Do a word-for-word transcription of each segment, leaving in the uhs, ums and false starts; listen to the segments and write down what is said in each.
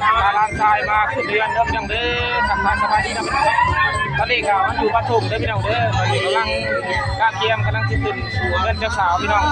พาหลานชายมาขึ้นเฮือนเด้อพี่น้องเด้อ ทักทายสบายดีนะพี่น้องเด้อ ตอนนี้ก็มันอยู่บ้านทุ่งเด้อพี่น้องเด้อ ตอนนี้กำลังกะเกียมกำลังสิขึ้นเฮือนเจ้าสาวพี่น้อง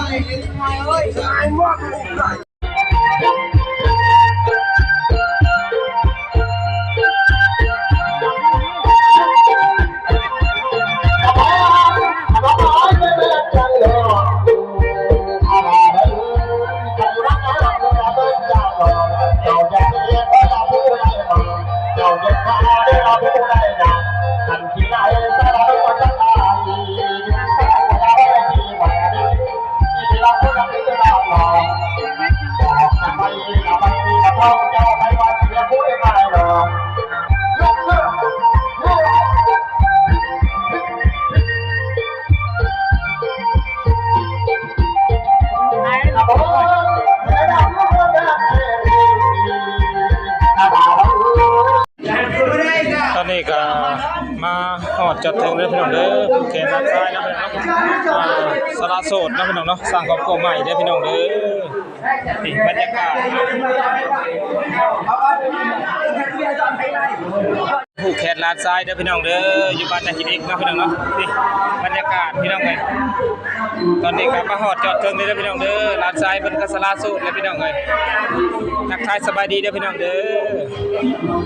ตอนนี้ก็มาฮอดจอดถึงแล้วพี่น้องเด้อ ผู้แขนรับใช้นะพี่น้องเนาะ อ่า สละโสดนะพี่น้องเนาะ สร้างครอบครัวใหม่เด้อพี่น้องเด้อ นี่บรรยากาศ ผู้แขนรับใช้เด้อพี่น้องเด้อ อยู่บ้านนาคินเอกเนาะพี่น้องเนาะ นี่บรรยากาศพี่น้องเอ้ย ตอนนี้ก็มาฮอดจอดถึงเลยเด้อพี่น้องเด้อ รับใช้เพิ่นก็สละโสดแล้วพี่น้องเอ้ย ทักทายสบายดีเด้อพี่น้องเด้อ